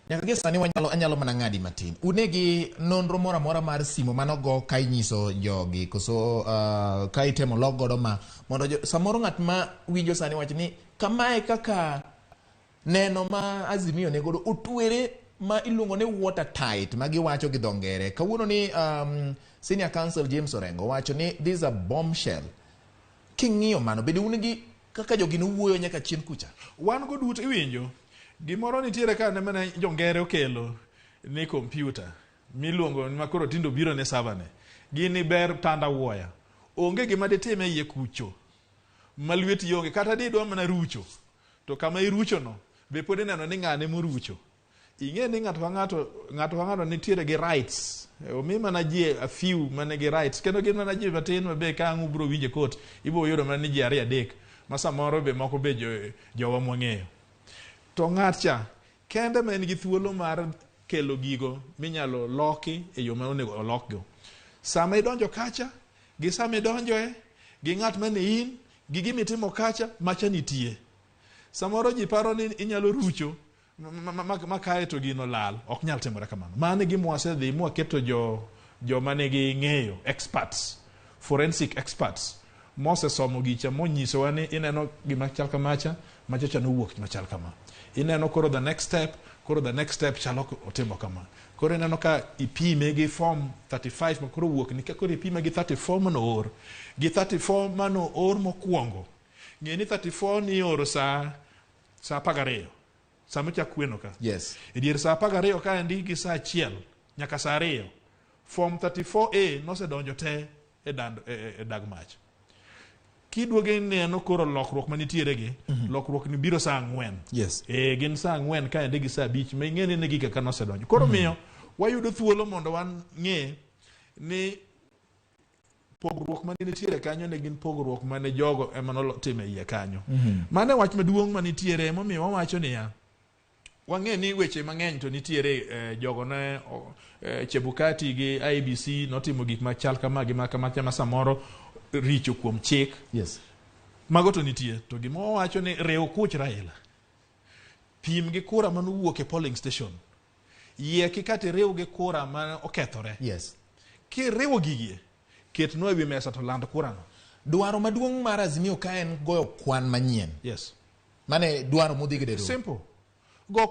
Nyaka gie sani wanyalo anyalo mana ng'adi matin. Unegi nonro moro amora mar simo manogo ka inyiso jogi koso ka itemo lok godo ma mondo jo, samoro ng'at ma winjo sani wach ni kamae kaka neno ma Azimio ne godo otwere ma iluongo ni watertight ma giwacho gi dho ngere. Kawuono ni Senior Counsel James Orengo wacho ni this is a bombshell. King'iyo mano bende un gi kaka jogi nowuoyo nyaka chien kucha? Wan go duto iwinjo. Gimoro nitiere ka ne mana jongere okelo ni kompyuta miluongo ma koro tindo biro ne server ne. Gini ber tanda wuoya. Onge gima ditim e iye kucho ma lweti onge kata didwa mana rucho to kama irucho no be pod ineno ni ng'ane morucho. Ing'e ni ng'ato ka ng'ato ng'ato ka ng'ato nitiere gi rights. Omi mana ji a few manigi rights kendo gin mana ji matin ma be ka ang' ubiro winjo e court ibiro yudo mana ni ji ariyo adek ma samoro be moko be jo, jowa mwang'eyo. To ng'at cha kende ma en gi thuolo mar kelo gigo minyalo loki e yo ma onego olokgo. Sama idonjo kacha, gi sama idonjoe, gi ng'at mane in, gi gima itimo kacha, macha nitie. Samoro ji paro ni inyalo rucho ma kae to gino lal. Ok nyal timore kamano. Mano e gima wasedhi mwaketo jo joma nigi ng'eyo, experts, forensic experts, mosesomo gicha monyisowa ni ineno gima chal kamacha, macha cha nowuok machal kama. Ineno koro the next step, koro the next step chalo otimo kama. Koro ineno ka ipime gi form 35 ma koro owuok ni ka koro ipime gi 34 manoor, gi 34 manoor mokwongo. Ng'e ni 34 nioro saa saa 12 sama ochak kweno ka. E dier saa 12 kaendi gi saa 1 nyaka saa 2 form 34A nosedonjo te e, dand, e, e, e dag mach. Kiduogo ineno koro lokruok manitiere gi lokruok ni biro saa 4. E, gin saa 4 kaendi gi saa 5 ma ing'e ni ne gika ka nosedonjo. Koro miyo wayudo thuolo mondo wang'e ni pogruok mane nitiere kanyo ne gin pogruok mane jogo ema notimo e iye kanyo. Mano e wach maduong' manitiere emomiyo wawacho niya, wang'e ni weche mang'eny to nitiere jogo ne Chebukati gi IEBC notimo gik machal kama gi ma kama ma samoro richo kuom chik. Mago to nitie to gima wawacho ni riw kuch Raila pim gi kura manowuok e polling station yie kikati riw gi kura ma okethore. Kiriwo gigie ketnwa ewi mesa to land kurano. Dwaro maduong' mar Azimio ka en goyo kwan manyien. Mane dwaro mudhi godo. Simple. Go